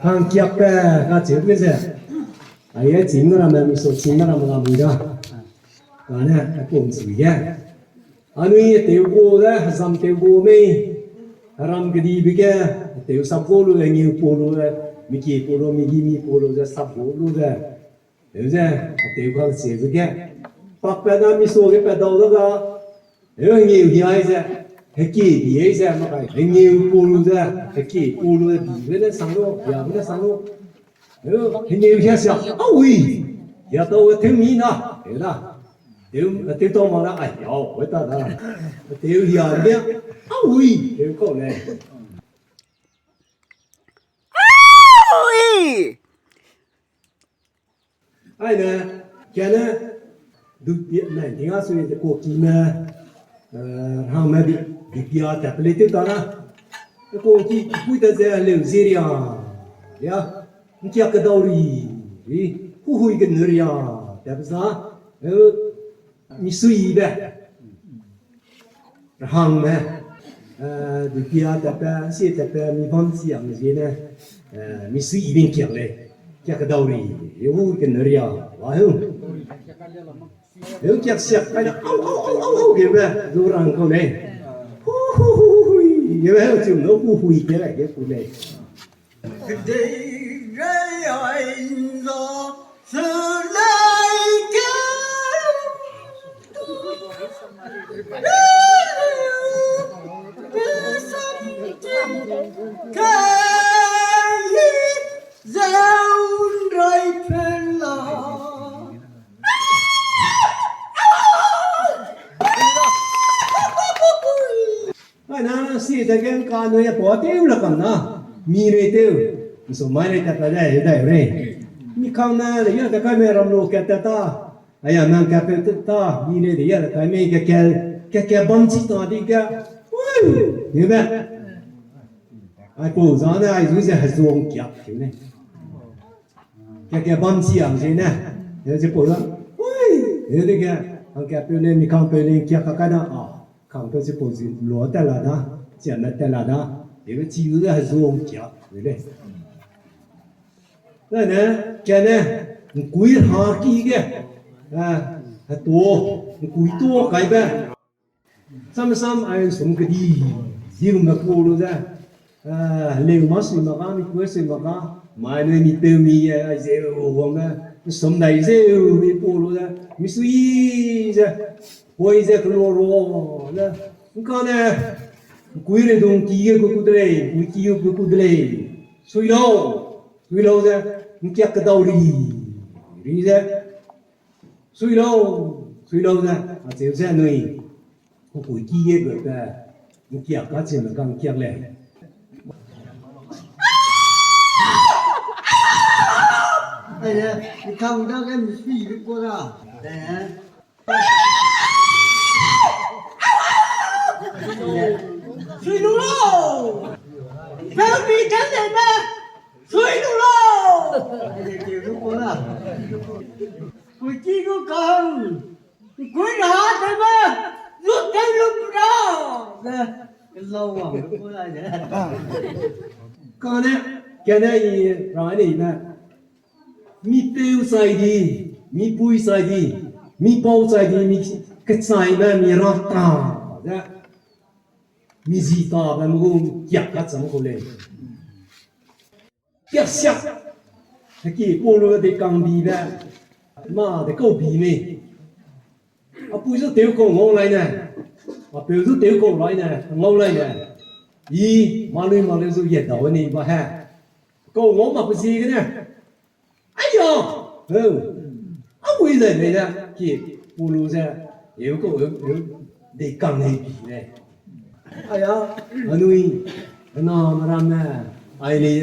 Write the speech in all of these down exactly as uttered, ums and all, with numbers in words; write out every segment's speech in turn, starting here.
Hangkiakbe kacheu ge ze. Aye chîngme ramme, miso chîngme ramme lamui da. Kane, a pum chi ge. Anui tew gu de, hezam tew gu mei. Heram kedibe ge, tew sap gu lu de, ngeu pu lu de, miki pu lu, migi mi pu lu de, sap gu lu de. Heu ze, tew kang chiebe ge. Pakpat na miso ge pat dau da ga. Heu hengeu hiai ze, heki di ei ze, makai hengeu pu lu ze, heki pu lu ze, dibe ne sang lu, hiabe ne sang lu. Heu hengeu hia sia, aui. Hia tau tew mi na, heu da. Tew, tew tau ma da, ai, au, weta da. Tew hia ne, aui, tew kau ne. Aui! Aine, kane, dupia, nai, dinga sui, de kokime, eh, hangme, du-, dupia, ta pele tew ta na. De koki, pui ta ze, leu ziria. Ya, nkia kedau ri, ri, huhui ge nuria, ta pesa, eh, misuibe. Rahangme, eh, dupia tatbe, sie tatbe, mi bam siang ziene, eh, misuibe nkiak lei. Kia kedau ri, e hu ke nuria, wa heu. Heu kiak siak kai na, au, au, au, au, au, gebe, zu rang kau lei. Hu, hu, hu, hu, hui, gebe, heu chum no, hu, hui, ke lei, ge ku lei. Aina, si ta ge ngka nui a pau tew la kam na, mi rei tew, nsu mai rei tat ta dai, dai rei. Mi kang na, le ya ta kai me ram lo kat ta ta, aya nang kat ta ta, mi rei de ya ta kai me ke ke, ke ke bam chi ta di ke, ui, ni be. Ai pau za ne, ai zu ze hezuang kiak ke ne. Ke ke bam chi ang ze ne, ya ze pau za, ui, ya de ke, ang kat peu ne, mi kang peu ne, kiak ka kai na, a. Kang pe chi pau zi lua tat la da, chia me tat la da, ebe chi gu de hezuang kiak de lei. Dane, kane, nkui ha ki ge, eh, heto, nkui to kaibe. Sam sam ai nsum kedi, zi gu me pau lu ze. Eh, leu ma sui ma ga, mi kue sui ma ga, mai nui mi peu mi, eh, ai zeu wang me, nsum dai zeu mi pau lu ze, mi sui ze, hoi ze kelo ro, ne, ngka ne, nkui re dung ki ge gu ku de lei, nkui ki ge gu ku de lei, sui lau, sui lau ze, nkiak kedau ri, ri ze, sui lau, sui lau ze, acheu ze nui, nkui ki ge gu te, nkiak ka chime ka nkiak lei. Ai, eh, i kang da ge mi sui gu ku da. Eh. Sui lu lau! Pau mi kan de me! Sui lu lau! Ai, eh, ki gu ku da. Kui ki gu kang! Kui na ha te me, lu te lu ra. Ne, lau wang lu ku lai ne. Kane, kane i ra ne i ne. Mi peu chai di, mi pui chai di, mi pau chai di, mi kechai me, mi ra ta. Ne, mi zi ta be me gu kiak ka chang ku lei. Kiak siak. Heki pau lu de kang bi be. Ma de kau bi mei. A pui zu tew kau ngau lai ne. A peu zu tew kau lai ne. Ngau lai ne. I, ma lui ma lui zu ye dau ne ba he. Kau ngau ma pe zi ge ne. Aiya! Heu! A pui zai mei ne. Ki pau lu ze. Eu kau, eu, eu. De kang ne bi ne. Aiya, anui, ana meramme, ai lei,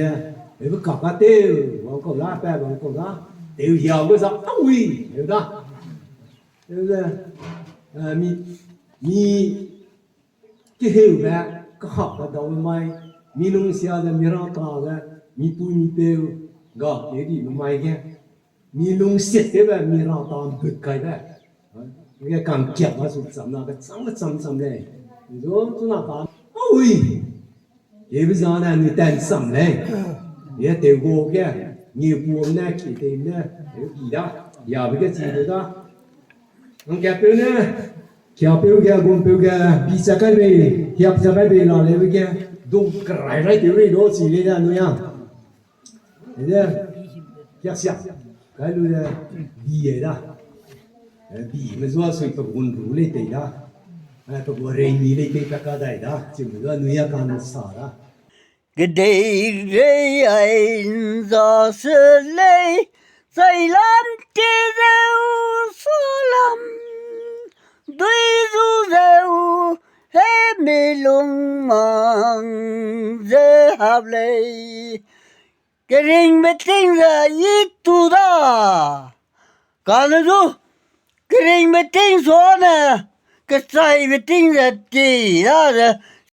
ebe kaka tew, wang kau da, pa wang kau da, tew hiau ge za, aui, tew da. Tew ze, eh, mi, mi, keheube, kahap ba dau mai, mi lungsia ze, mi ra ta ze, mi pui mi tew, ga, kedi mai ge. Mi lungsiat tewbe mi ra ta mbut kaibe. Ge kang kiak ba su cham na ge cham ge cham cham lei. Zo chuna ka. Aui. Ebe zane mi tan cham lei. Ye tew gu ge, ngi guam ne, ki tei ne, tew ki da, yabe ge chi de da. Nang kia peu ne, kia peu ge, gum peu ge, bi sa kai bei, hiap sa kai bei la le ge, dung kerai rai tew rei lo chi le da nu ya. Ede, kia sia, kai lu de, bi e da. Eh, bi me zua sui pe gun ru lei tei da. Eh, pe gu rei ni lei tei pe ka dai da. Chi me zua nu ya ka na sa da. Kedei rei ai nza se lei, zai lam ti zeu sa lam, dui zu zeu he mi lung mang ze hap lei. Keringbe ting ze i tu da. Kane du, keringbe ting suane, kechaibe ting ze ti da ze,